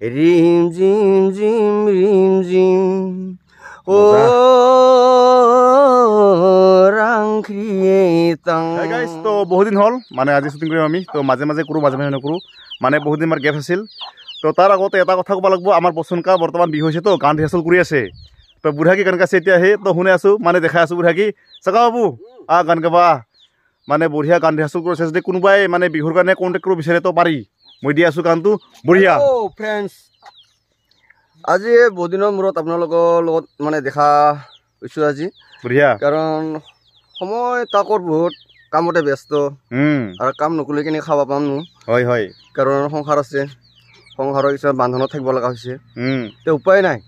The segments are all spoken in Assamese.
ৰিম জিম জিম ৰিম জিম ও তো বহুত দিন হ'ল মানে আজি শ্বুটিং কৰিম আমি। তো মাজে মাজে কৰোঁ, মাজে মাজে নকৰোঁ, মানে বহুত দিন আমাৰ গেপ আছিল। তো তাৰ আগতে এটা কথা ক'ব লাগিব, আমাৰ বচনকা বৰ্তমান বিহু হৈছে, তো গান ৰিহাৰ্চেল কৰি আছে। তো বুঢ়াকি গান গাইছে এতিয়া, সেই তো শুনে আছোঁ, মানে দেখাই আছোঁ বুঢ়াকি চাকা বাবু গান গাবা, মানে বঢ়িয়া গান ৰিহাৰ্চেল কৰি আছে। যদি কোনোবাই মানে বিহুৰ কাৰণে কণ্টেক্ট কৰিব বিচাৰে তো পাৰি, মই দি আছোঁ গানটো বঢ়িয়া। ফ্ৰেণ্ডছ, আজি বহুত দিনৰ মূৰত আপোনালোকৰ লগত মানে দেখা হৈছোঁ আজি। বঢ়িয়া, কাৰণ সময় তাকৰ বহুত কামতে ব্যস্ত, আৰু কাম নকৰিলে কেনেকৈ খাব পামনো? হয় হয়, কাৰণ সংসাৰ আছে, সংসাৰৰ কিছুমান বান্ধনত থাকিব লগা হৈছে। এতিয়া উপায় নাই,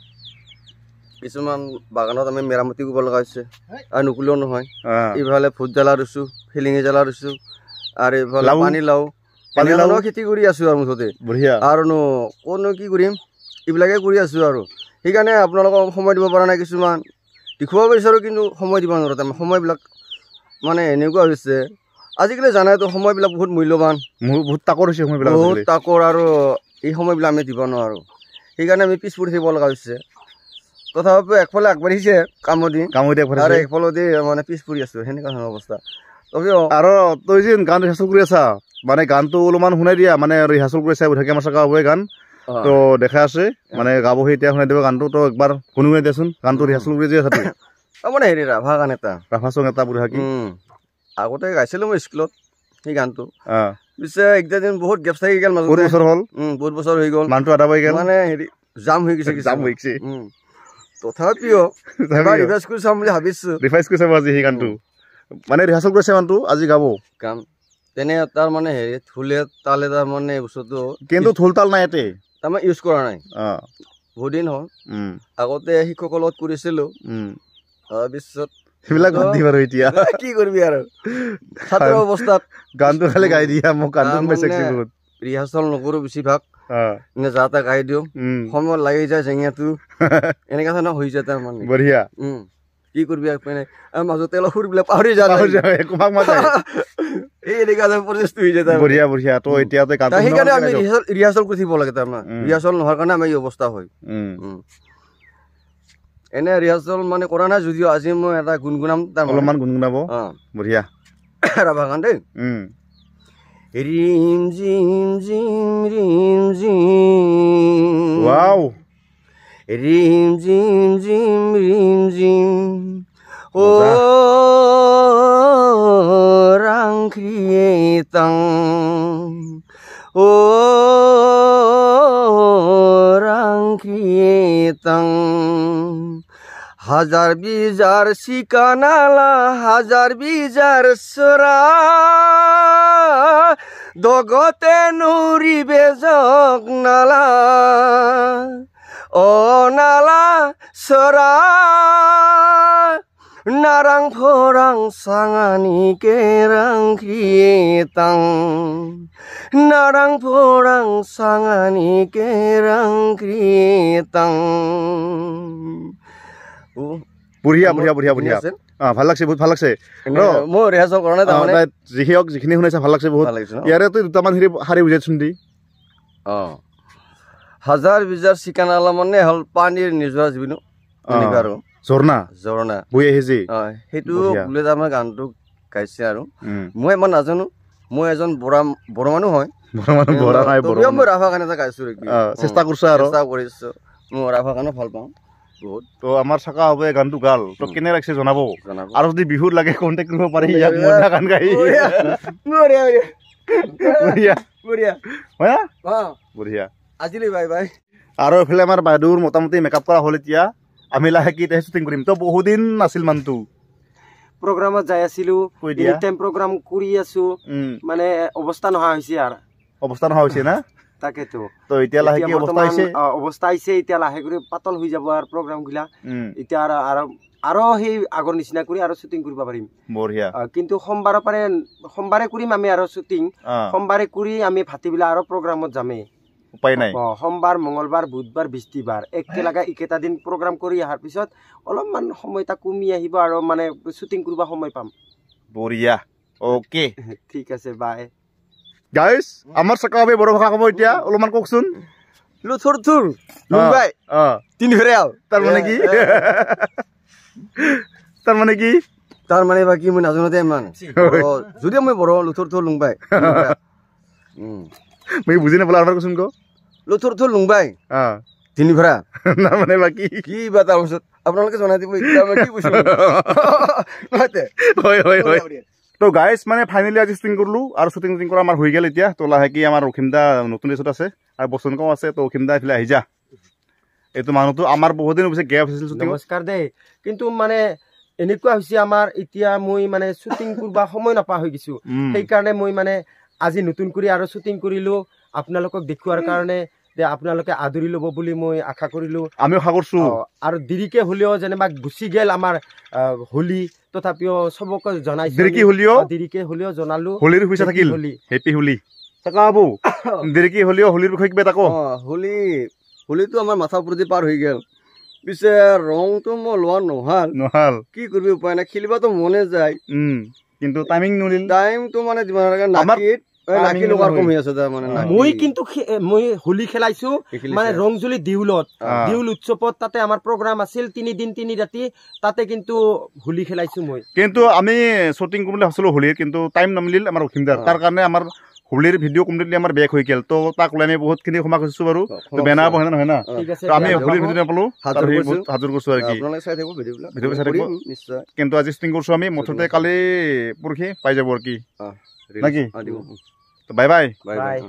কিছুমান বাগানত আমি মেৰামতি কৰিব লগা হৈছে আৰু নকৰিলেও নহয়। ইফালে ভোট জ্বালা ৰুইছোঁ, ফিলিঙি জ্বালা ৰুইছোঁ, আৰু এইফালে পানীলাও পানীলাও খেতি কৰি আছোঁ আৰু মুঠতে। বঢ়িয়া, আৰুনো ক'তনো কি কৰিম, এইবিলাকে কৰি আছোঁ আৰু। সেইকাৰণে আপোনালোকক সময় দিব পৰা নাই, কিছুমান দেখুৱাব বিচাৰোঁ কিন্তু সময় দিব নোৱাৰোঁ। তাৰমানে সময়বিলাক মানে এনেকুৱা হৈছে আজিকালি, জানাইতো সময়বিলাক বহুত মূল্যৱান, বহুত তাকৰ হৈছে সময়বিলাক, বহুত তাকৰ, আৰু এই সময়বিলাক আমি দিব নোৱাৰোঁ, সেইকাৰণে আমি পিছ পৰি থাকিব লগা হৈছে। তথাপিও একফালে আগবাঢ়িছে কামদি, আৰু একফালেদি মানে পিছ পৰি আছোঁ, সেনেকুৱা ধৰণৰ অৱস্থা। তথাপিও আৰু তই যে গান ৰিহাৰ্চেল কৰি আছা, মানে গানটো অলপমান শুনাই দিয়া, মানে ৰিহাৰ্চেল কৰি আছে থাকে আমাৰ চাকা হ'বই গান তো দেখা আছে, মানে গাবহি এতিয়া শুনাই দিব গানটো, তো একবাৰ শুনি দিয়াচোন গানটো ৰিহাৰ্চেল কৰি যে আছা। মানে হেৰি ৰাভা গান এটা, ৰাভা চং এটা বুঢ়াকি আগতে গাইছিলোঁ মই স্কুলত সেই গানটো। পিছে একটা দিন বহুত গেপ থাকি গ'ল, বহুত বছৰ হ'ল, বহুত বছৰ হৈ গ'ল, মানুহটো আদা হৈ গ'ল, মানে হেৰি জাম হৈ গৈছে, জাম হৈ গৈছে। তথাপিও ৰিভাইজ কৰি চাম বুলি ভাবিছোঁ, ৰিভাইজ কৰি চাব আজি সেই গানটো, মানে ৰিহাৰ্চেল কৰিছে মানুহটো আজি গাব গান। তেনে তাৰ মানে হেৰি ঢোলে তালে তাৰ মানে বস্তুটো, কিন্তু ঢোল তাল নাই ইয়াতে, তাৰমানে ইউজ কৰা নাই বহুত দিন হ'ল। আগতে শিক্ষকৰ লগত কৰিছিলোঁ, তাৰপিছত সেইবিলাক বাদ দি বাৰু এতিয়া কি কৰিবি আৰু, ছাত্ৰ অৱস্থাত গানটো খালি গাই দিয়া, মোক গানটো বহুত ৰিহাৰ্চেল নকৰোঁ বেছিভাগ, এনে যা তা গাই দিওঁ, সময় লাগি যায় জেঙিয়াটো, এনেকুৱা ধৰণৰ হৈ যায় তাৰমানে। বঢ়িয়া, কি কৰিবি মানে মাজতে অলপ সুৰবিলাক পাহৰি যায়, এই এনেকুৱা পৰিস্থিতি হৈ যায়। বঢ়িয়া বঢ়িয়া। তো এতিয়া সেইকাৰণে আমি ৰিহাৰ্চেল কৰি থাকিব লাগে, তাৰমানে ৰিহাৰ্চেল নোহোৱাৰ কাৰণে আমাৰ এই অৱস্থা হয়। এনে ৰিহাৰ্চেল মানে কৰা নাই যদিও আজি মই এটা গুণগুণাম, অলপমান গুণগুণাব। বঢ়িয়া, ৰাভা গান দেই। ৰিম জিম জিম ৰিম জিম, ৱাও, ৰিম জিম জিম ৰিম জিম ও ৰাংখ্ৰিয়েতাং ও ৰাংখ্ৰিয়েতাং, হাজাৰ বিজাৰ চিকানালা হাজাৰ বিজাৰ চৰা, দগতে নুৰিবে জগ নালা অ নালা চৰা, নাৰাং ফৰাং চাঙানি কেৰাং খ্ৰিয়েতাং, নাৰাং ফৰাং চাঙানি কেৰাং খ্ৰিয়েতাং। বঢ়িয়া বঢ়িয়া বঢ়িয়া বঢ়িয়া, ভাল লাগছে, বহুত ভাল লাগছে। মই ৰিহাৰ্চেল কৰা নাই তাৰমানে, যিখিনি হওক যিখিনি শুনাইছে ভাল লাগছে বহুত। ইয়াৰে তই দুটামান শাৰী বুজাইচোন দি। হাজাৰ বিজাৰ চিকানালা মানে হ'ল পানীৰ নিজৰা যিকোনো এনেকুৱা আৰু ঝৰ্ণা, ঝৰ্ণা বৈ আহিছে, সেইটো বোলে তাৰমানে গানটো গাইছে। আৰু মই ইমান নাজানো, মই এজন বৰা বড়ো মানুহ হয়, মই ৰাভা গান এটা গাইছোঁ, চেষ্টা কৰিছোঁ আৰু চেষ্টা কৰিছোঁ, মই ৰাভা গানো ভাল পাওঁ বহুত। তো আমাৰ চাকা হ'ব গানটো গাল, তো কেনে লাগছে জনাব, আৰু যদি বিহুত লাগে কণ্টেক্ট কৰিব পাৰি, ইয়াক মজা গান গাই। বঢ়িয়া বঢ়িয়া, আজিলৈ বাই বাই। আৰু এইফালে আমাৰ বাইদেউৰ মোটামুটি মেকআপ কৰা হ'ল, এতিয়া আমি লাহেকে এতিয়া শ্বুটিং কৰিম। তো বহুদিন নাছিল মানুহটো, প্ৰগ্ৰামত যাই আছিলোঁ, এনি টাইম প্ৰগ্ৰাম কৰি আছোঁ, মানে অৱস্থা নোহোৱা হৈছে আৰু, অৱস্থা নোহোৱা হৈছে না? তাকেতো। তো এতিয়া লাহেকে অৱস্থা হৈছে, অৱস্থা আহিছে, এতিয়া লাহে কৰি পাতল হৈ যাব আৰু প্ৰগ্ৰাম গিলা। এতিয়া আৰু আৰু সেই আগৰ নিচিনা কৰি আৰু শ্বুটিং কৰিব পাৰিম। বঢ়িয়া। কিন্তু সোমবাৰৰ পৰা সোমবাৰে কৰিম আমি আৰু শ্বুটিং, সোমবাৰে কৰি আমি ভাটিবেলা আৰু প্ৰগ্ৰামত যামেই, উপায় নাই। সোমবাৰ মঙ্গলবাৰ বুধবাৰ বৃহস্পতিবাৰ একেলগে এইকেইটা দিন প্ৰগ্ৰাম কৰি অহাৰ পিছত অলপমান সময় এটা কমি আহিব আৰু মানে শ্বুটিং কৰিব সময় পাম। বঢ়িয়া, অ'কে, ঠিক আছে, বাই গাইজ। আমাৰ চকাবে বড়ো ভাষা ক'ব এতিয়া, অলপমান কওকচোন। লুথুৰ থুৰ লুংবাই তিনিফেৰেল। তাৰ মানে কি? তাৰ মানে কি? তাৰ মানে বা কি মই নাজানো দে ইমান। যদিও মই বড়ো লুথুৰ থুৰ লুংবাই। মই বুজি নাপালো, আৰু কচোন ক। লুথুৰ থুৰ লুংবাই তিনিফেৰা। তাৰ মানে বা কি? কি বা তাৰপিছত আপোনালোকে জনাই দিব এতিয়া মই কি কৈছো। হয় হয় হয়। তো গাইজ মানে ফাইনেলি আজি শ্বুটিং কৰিলোঁ আৰু শ্বুটিং কৰা আমাৰ হৈ গ'ল এতিয়া। তো লাহেকৈ আমাৰ অসীমদা নতুন ড্ৰেছত আছে আৰু বসন্তও আছে। তো অসীমদা এইফালে আহি যা। এইটো মানুহটো আমাৰ বহুত দিন হৈছে গেপ হৈছিল শ্বুটিং। নমস্কাৰ দেই। কিন্তু মানে এনেকুৱা হৈছে আমাৰ এতিয়া মই মানে শ্বুটিং কৰিব সময় নাপা হৈ গৈছোঁ, সেইকাৰণে মই মানে আজি নতুন কৰি আৰু শ্বুটিং কৰিলোঁ আপোনালোকক দেখুওৱাৰ কাৰণে, যে আপোনালোকে আদৰি ল'ব বুলি মই আশা কৰিলোঁ। আমিও আশা কৰিছোঁ। আৰু দেৰিকে হ'লেও যেনিবা গুচি গ'ল আমাৰ হোলী, তথাপিও চবকে জনাইছোঁ। দেৰিকে হ'লেও জনালোঁ। হোলীৰ শুভেচ্ছা থাকিল। হেপী হোলী। বাবু দেৰিকে হ'লেও হোলীৰ বিষয়ে কিবা এটা ক। হোলী হোলীটো আমাৰ মাথা ওপৰেদি পাৰ হৈ গ'ল। পিছে ৰংটো মই লোৱা নহ'ল। নহ'ল কি কৰিবি, উপায় নাই। খেলিবতো মনে যায়, কিন্তু টাইমিং নলিল। টাইমটো মানে যিমান নাকিত মই কিন্তু মই হোলী খেলাইছো মানে ৰংজুলি দেউলত, দেউল উৎসৱত তাতে আমাৰ প্ৰগ্ৰাম আছিল 3 দিন 3 ৰাতি, তাতে কিন্তু হোলী খেলাইছো মই। কিন্তু আমি শ্বুটিং কৰিম বুলি ভাবিছিলো হোলীৰ, কিন্তু টাইম নামিলিল আমাৰ অসীমদাৰ। তাৰ কাৰণে আমাৰ হোলীৰ ভিডিঅ' কমপ্লিটলি আমাৰ বেক হৈ গ'ল। তো তাক লৈ আমি বহুতখিনি ক্ষমা খুজিছো বাৰু, বেয়া নাপাব হয় নহয় না? আমি হোলীৰ ভিডিঅ' নাপালো, হাজোৰ কৰিছো আৰু কি। ভিডিঅ' চাই থাকিব কিন্তু আজি শ্বুটিং কৰিছো আমি মুঠতে কালি পৰহি পাই যাব আৰু কি, নাকি? Bye bye. Bye.